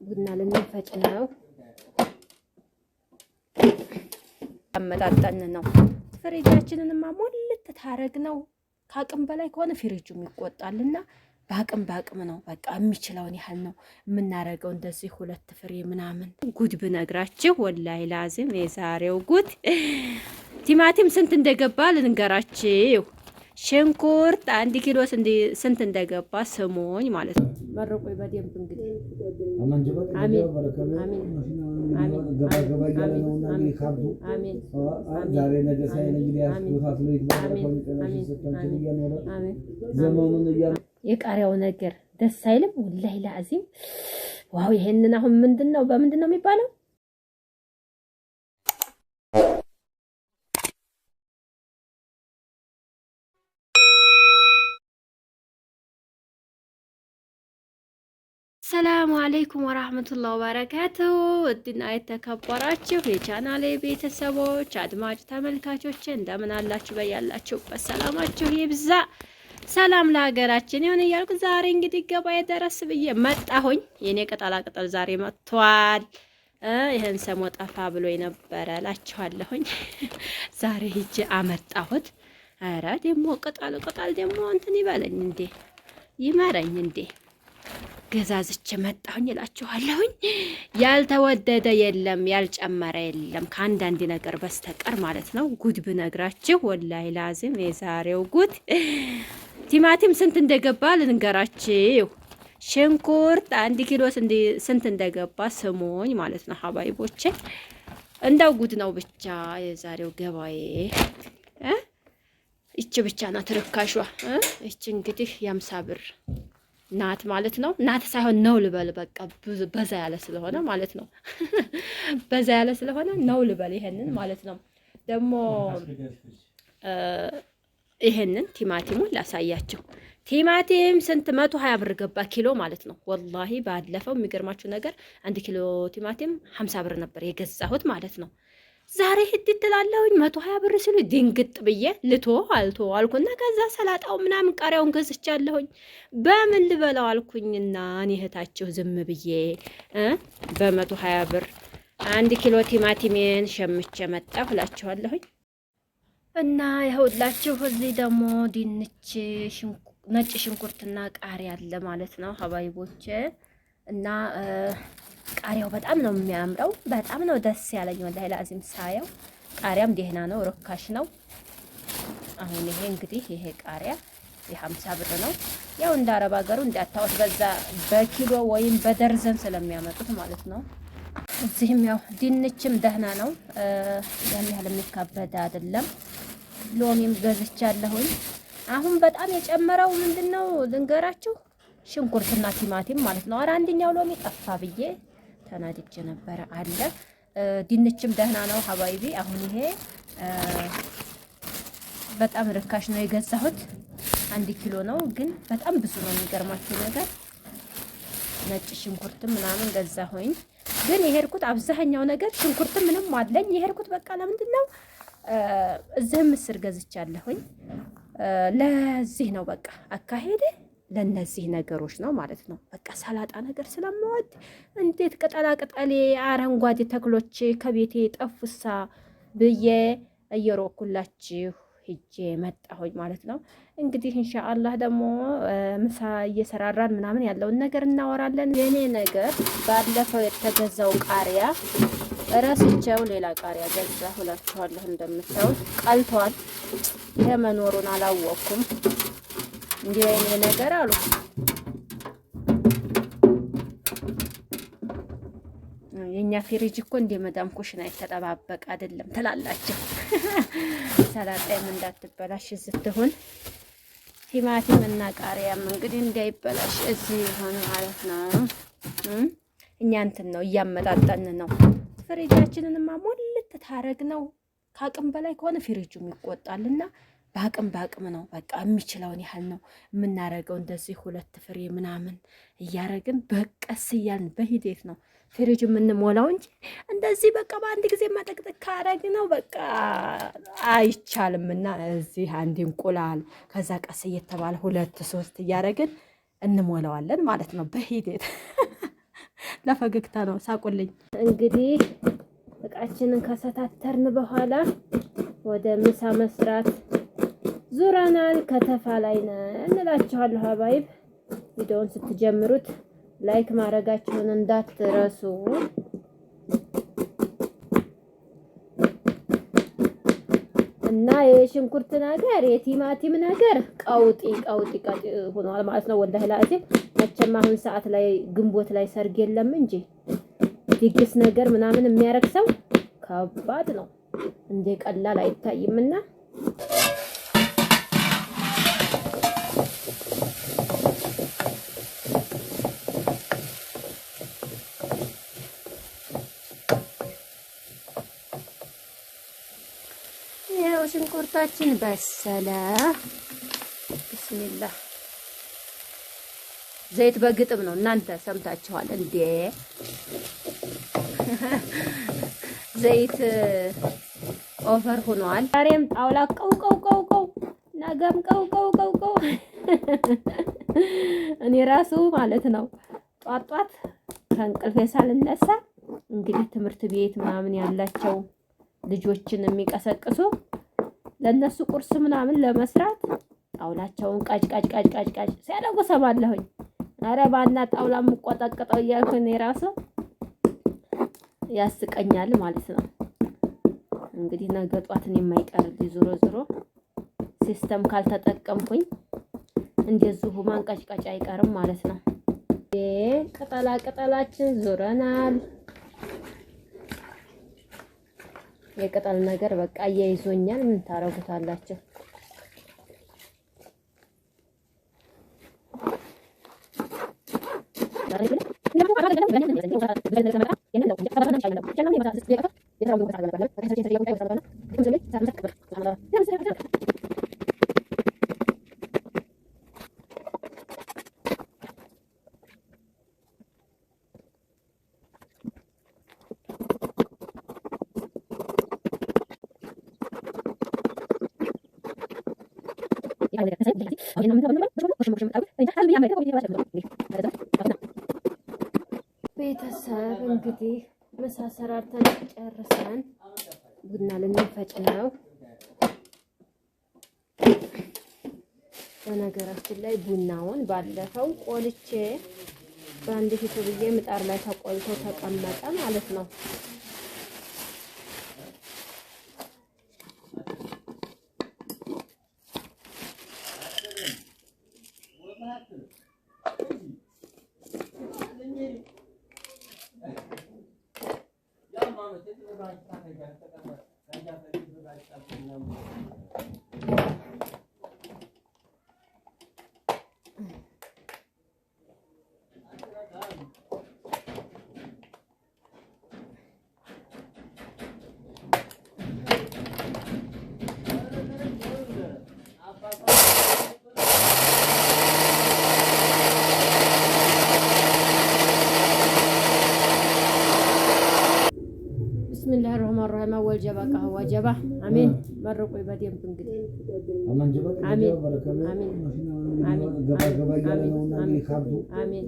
ቡና ልንፈጭ ነው። አመጣጠን ነው። ፍሪጃችንንማ ሞልት ታረግ ነው። ከአቅም በላይ ከሆነ ፍሪጁም ይቆጣልና በአቅም በአቅም ነው። በቃ የሚችለውን ያህል ነው የምናረገው። እንደዚህ ሁለት ፍሬ ምናምን። ጉድ ብነግራችሁ ወላሂ ላዚም የዛሬው ጉድ። ቲማቲም ስንት እንደገባ ልንገራችሁ። ሽንኩርት 1 ኪሎ ስንት እንደገባ ስሙኝ ማለት ነው። መርቆ በደንብ እንግዲህ። አሜን አሜን። የቃሪያው ነገር ደስ አይልም? ወላሂ ላዚም wow! ይሄንን አሁን ምንድን ነው በምንድን ነው የሚባለው? ሰላሙ አለይኩም ወራህመቱላሂ ወበረካቱ። ውድና የተከበራችሁ የቻናሌ ቤተሰቦች አድማጭ ተመልካቾች እንደምን አላችሁ? በያላችሁበት ሰላማችሁ ይብዛ። ሰላም ለሀገራችን ይሁን እያልኩ ዛሬ እንግዲህ ገበያ ደረስ ብዬ መጣሁኝ። የኔ ቅጠላ ቅጠል ዛሬ መጥቷል። ይህን ሰሞ ጠፋ ብሎ የነበረ እላችኋለሁኝ። ዛሬ ሂጄ አመጣሁት። ኧረ ደግሞ ቅጠል ቅጠል ደግሞ እንትን ይበለኝ እንዴ፣ ይመረኝ እንዴ፣ ገዛዝቼ መጣሁኝ እላችኋለሁኝ። ያልተወደደ የለም፣ ያልጨመረ የለም ከአንዳንድ ነገር በስተቀር ማለት ነው። ጉድ ብነግራችሁ ወላሂ ላዚም የዛሬው ጉድ። ቲማቲም ስንት እንደገባ ልንገራችሁ። ሽንኩርት 1 ኪሎ ስንት እንደገባ ስሙኝ ማለት ነው ሀባይቦቼ። እንደው ጉድ ነው ብቻ የዛሬው ገባዬ። ይቺ ብቻ ናት ርካሿ። ይቺ እንግዲህ የ50 ብር ናት ማለት ነው። ናት ሳይሆን ነው ልበል፣ በቃ በዛ ያለ ስለሆነ ማለት ነው። በዛ ያለ ስለሆነ ነው ልበል ይሄንን ማለት ነው። ደግሞ ይሄንን ቲማቲሙን ላሳያችሁ። ቲማቲም ስንት 120 ብር ገባ ኪሎ ማለት ነው። ወላሂ ባለፈው የሚገርማችሁ ነገር 1 ኪሎ ቲማቲም 50 ብር ነበር የገዛሁት ማለት ነው። ዛሬ ሂድ ትላለሁኝ 120 ብር ሲሉ ድንግጥ ብዬ ልቶ አልቶ አልኩና ከዛ ሰላጣው ምናምን ቃሪያውን ገዝቻለሁኝ። በምን ልበላው አልኩኝና እኔ እህታችሁ ዝም ብዬ በ120 ብር 1 ኪሎ ቲማቲሜን ሸምቼ መጣሁ እላችኋለሁኝ። እና ይኸውላችሁ እዚህ ደግሞ ድንች፣ ነጭ ሽንኩርትና ቃሪያ አለ ማለት ነው ሀባይቦቼ። እና ቃሪያው በጣም ነው የሚያምረው። በጣም ነው ደስ ያለኝ ወላሂ ላዚም ሳየው። ቃሪያም ደህና ነው፣ ርካሽ ነው። አሁን ይሄ እንግዲህ ይሄ ቃሪያ የ50 ብር ነው። ያው እንደ አረብ ሀገሩ እንዳታወት በዛ በኪሎ ወይም በደርዘን ስለሚያመጡት ማለት ነው። እዚህም ያው ድንችም ደህና ነው፣ ያን ያህል የሚካበድ አይደለም። ሎሚም ገዝቻለሁኝ። አሁን በጣም የጨመረው ምንድነው ልንገራችሁ፣ ሽንኩርትና ቲማቲም ማለት ነው። ኧረ አንደኛው ሎሚ ጠፋ ብዬ ተናድጄ ነበረ አለ። ድንችም ደህና ነው ሀባይቢ። አሁን ይሄ በጣም ርካሽ ነው የገዛሁት። 1 ኪሎ ነው ግን በጣም ብዙ ነው። የሚገርማችሁ ነገር ነጭ ሽንኩርትም ምናምን ገዛሁኝ። ግን የሄድኩት አብዛኛው ነገር ሽንኩርት ምንም አለኝ። የሄድኩት በቃ ለምንድን ነው እዚህም ምስር ገዝቻለሁኝ። ለዚህ ነው በቃ አካሄዴ ለነዚህ ነገሮች ነው ማለት ነው። በቃ ሰላጣ ነገር ስለምወድ እንዴት ቅጠላ ቅጠሌ አረንጓዴ ተክሎች ከቤቴ ጠፉሳ ብዬ እየሮኩላችሁ ሂጄ መጣሁኝ ማለት ነው። እንግዲህ ኢንሻአላህ ደግሞ ምሳ እየሰራራን ምናምን ያለውን ነገር እናወራለን። የኔ ነገር ባለፈው የተገዛው ቃሪያ እረስቸው ሌላ ቃሪያ ገዛ እላችኋለሁ። እንደምታዩት ቀልቷል። ይሄ መኖሩን አላወቅኩም። እንዲህ የኔ ነገር አሉ። የእኛ ፍሪጅ እኮ እንደ መዳም ኩሽና የተጠባበቀ አይደለም ትላላችሁ። ሰላጣይም እንዳትበላሽ ስትሆን ቲማቲም እና ቃሪያም እንግዲህ እንዳይበላሽ እዚህ ይሆን ማለት ነው። እኛ እንትን ነው እያመጣጠን ነው። ፍሪጃችንንማ ሞልት ታረግ ነው። ከአቅም በላይ ከሆነ ፍሪጁም ይቆጣልና በአቅም በአቅም ነው። በቃ የሚችለውን ያህል ነው የምናረገው። እንደዚህ ሁለት ፍሬ ምናምን እያረግን በቀስ እያልን በሂደት ነው ፍሪጅ የምንሞላው እንጂ እንደዚህ በቃ በአንድ ጊዜ መጠቅጠቅ ካረግ ነው በቃ አይቻልም። እና እዚህ አንድ እንቁላል ከዛ ቀስ እየተባለ ሁለት ሶስት እያረግን እንሞላዋለን ማለት ነው በሂደት። ለፈገግታ ነው። ሳቁልኝ። እንግዲህ እቃችንን ከሰታተርን በኋላ ወደ ምሳ መስራት ዙረናል። ከተፋ ላይ ነን እንላችኋለሁ። حبايب ቪዲዮውን ስትጀምሩት like ማድረጋችሁን እንዳትረሱ። እና የሽንኩርት ነገር የቲማቲም ነገር ቀውጢ ቀውጢ ቀውጢ ሆኗል ማለት ነው። والله العظيم መቼም አሁን ሰዓት ላይ ግንቦት ላይ ሰርግ የለም እንጂ ድግስ ነገር ምናምን የሚያረግ ሰው ከባድ ነው፣ እንደ ቀላል አይታይምና ይኸው ሽንኩርታችን በሰለ። ብስሚላህ ዘይት በግጥም ነው እናንተ ሰምታችኋል እንዴ? ዘይት over ሆኗል። ዛሬም ጣውላ ቀው ቀው ቀው ቀው፣ ነገም ቀው ቀው ቀው ቀው። እኔ ራሱ ማለት ነው ጧት ጧት ከእንቅልፌ ሳልነሳ እንግዲህ ትምህርት ቤት ምናምን ያላቸው ልጆችን የሚቀሰቅሱ ለእነሱ ቁርስ ምናምን ለመስራት ጣውላቸውን ቃጭ ቃጭ ቃጭ ቃጭ ቃጭ ሲያደርጉ ሰማለሁኝ። ኧረ ባና ጣውላ የምቆጠቅጠው እያልኩ እኔ ራሱ ያስቀኛል ማለት ነው። እንግዲህ ነገ ጧትን የማይቀርልኝ ዞሮ ዞሮ system ካልተጠቀምኩኝ እንደዚሁ ማንቀጭቀጭ አይቀርም ማለት ነው። ቅጠላ ቅጠላችን ዞረናል። የቅጠል ነገር በቃ እያይዞኛል። ምን ታረጉታላችሁ? ቤተሰብ እንግዲህ ምሳ ሰራርተን ጨርሰን ቡና ልንፈጭ ነው። በነገራችን ላይ ቡናውን ባለፈው ቆልቼ በአንድ ፊቱ ብዬ ምጣድ ላይ ተቆልቶ ተቀመጠ ማለት ነው። ብስሚላህ ራህማን ራሂም አወል ጀባ ቀህዋ ጀባ አሜን። መርቁ በደንብ እንግዲህ አሜን አሜን አሜን።